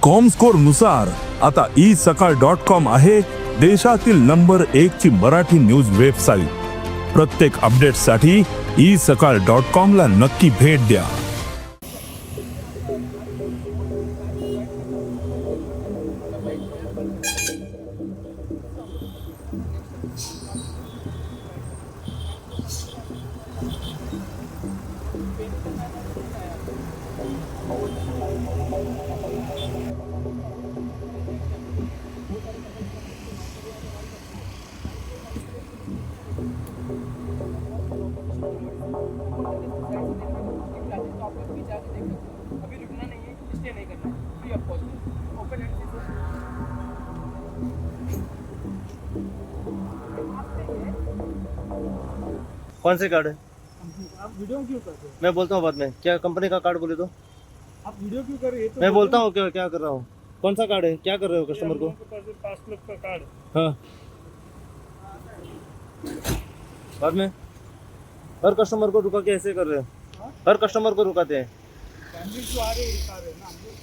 Comscore नुसार आता E सकाळ डॉट कॉम आहे देशातील नंबर एक ची मराठी न्यूज वेबसाईट. प्रत्येक अपडेटसाठी ई सकाळ डॉट कॉम ला नक्की भेट द्या. तो आप लोग भी जाके देख सकते हो. अभी रुकना नहीं है, स्टे नहीं करना है, फ्री ऑफ कॉस्ट है. Open end. कौन से कार्ड है? आप वीडियो क्यों कर रहे हो? मैं बोलता हूँ बाद में. क्या कंपनी का कार्ड बोले तो? आप वीडियो क्यों कर रहे हो? ये तो मैं बोलता हूँ, क्या क्या कर रहा हूँ? कौन सा कार्ड है? क्या कर रहे हो कस्टमर को? पास क्लब का कार्ड. हाँ, बाद में हर कस्टमर को रुका के ऐसे कर रहे हो? हर कस्टमर को रुकाते हैं? फैमिलीज जो आ रहे हैं, रुका रहे हैं ना हम लोग.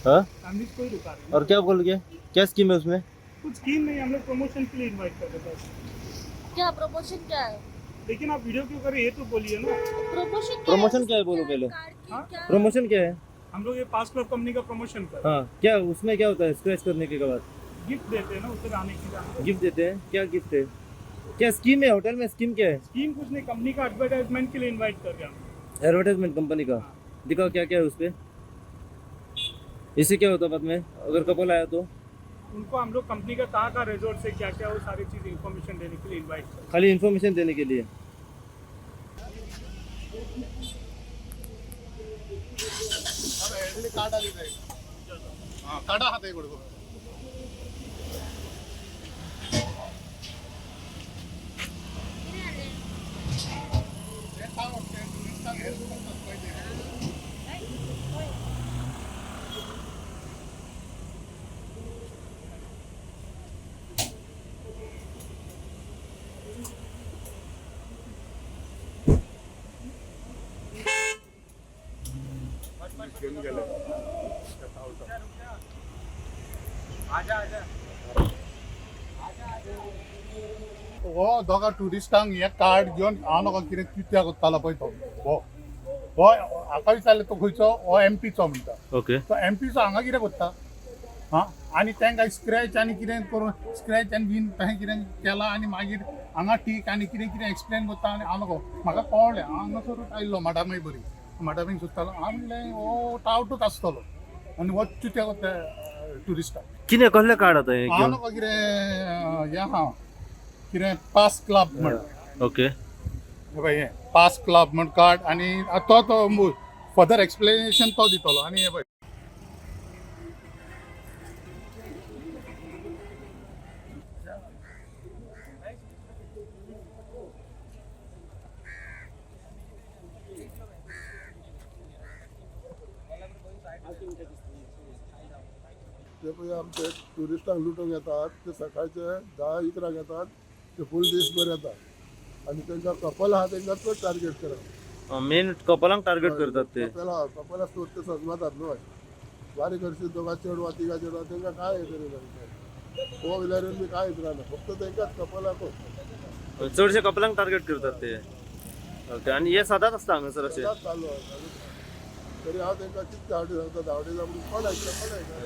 हाँ. फैमिलीज को ही रुका रहे हैं. और क्या बोल गए? क्या स्कीम है उसमें? कुछ स्कीम नहीं, हम लोग प्रमोशन के लिए इनवाइट कर रहे हैं बस. क्या प्रमोशन क्या है? लेकिन आप वीडियो क्यों कर रहे हैं, ये तो बोलिए ना. प्रमोशन क्या? प्रमोशन क्या है, बोलो पहले. कार्ड की हाँ? क्या? प्रमोशन क्या है? हम लोग ये पास क्लब कंपनी का प्रमोशन कर रहे हाँ, क्या उसमें क्या होता है स्क्रैच करने के बाद? हैं. गिफ्ट देते हैं ना उधर आने के लिए. गिफ्ट देते हैं? क्या गिफ्ट है? क्या स्कीम है? होटल में स्कीम क्या है? स्कीम कुछ नहीं, कंपनी का एडवर्टाइजमेंट के लिए इनवाइट कर रहे हैं हम. एडवर्टाइजमेंट कंपनी का दिखाओ, क्या क्या है उस पर? इससे क्या होता है बाद में, अगर कपल आया तो? उनको हम लोग कंपनी का कहाँ कहाँ रिजोर्ट से क्या क्या, वो सारी चीज़ इन्फॉर्मेशन देने के लिए इनवाइट कर रहे हैं. खाली इन्फॉर्मेशन देने के लिए? कार्ड आहा ते कडेन. घेऊन गेले. हो दोगा ट्युरिस्टांक हे कार्ड घेवन हांव नका कितें कित्याक करतालो पळय तो. हो हो, हाका विचारलें, तो खंयचो हो? एमपीचो म्हणटा. ओके. तो एमपीचो हांगा कितें करता? आं, आनी तांकां स्क्रॅच आनी कितें करून स्क्रॅच आनी बीन तशें कितें केलां आनी मागीर हांगा टीक आनी कितें कितें एक्सप्लेन करता. आनी हांव नको, म्हाका कळ्ळें. हांव हांगासरूच आयिल्लो माडामय बरी माडामीन सोदतालो. हांव म्हणलें हो टावटूच आसतलो आनी हो चित्या करता ट्युरिस्टाक. कितें, कसलें कार्ड आतां हें हांव घेवन? नको कितें हें आहा, कितें पास क्लब म्हण. ओके. हे पळय, हें पास क्लब म्हण कार्ड आनी तो तो फर्दर एक्सप्लेनेशन तो दितलो. आनी हें पळय. ते पळय, आमचे ट्युरिस्टांक लुटूंक येतात ते. सकाळचे 10-11क येतात ते, फूल दीसभर येतात आनी तांकां कपल आहा तांकां चड टार्गेट करप. मेन कपलांक टार्गेट करतात ते. कपल आहा, कपल आसता ते सजमातात न्हय. बारीक हरशी दोगां चेडवां तिगां चेडवां, तांकां काय हें करिना. फोर व्हिलरीन बी कांय येतना, फक्त तांकांच कपलाकूच. चडशे कपलांक टार्गेट करतात ते. ओके, आनी हे सदांच आसता हांगासर अशें? सदांच चालू आसा, चालूच आसा. तरी हांव तांकां कितके फावटी सांगता, धांवडे जावन कोण आयकता, कोण आयकना.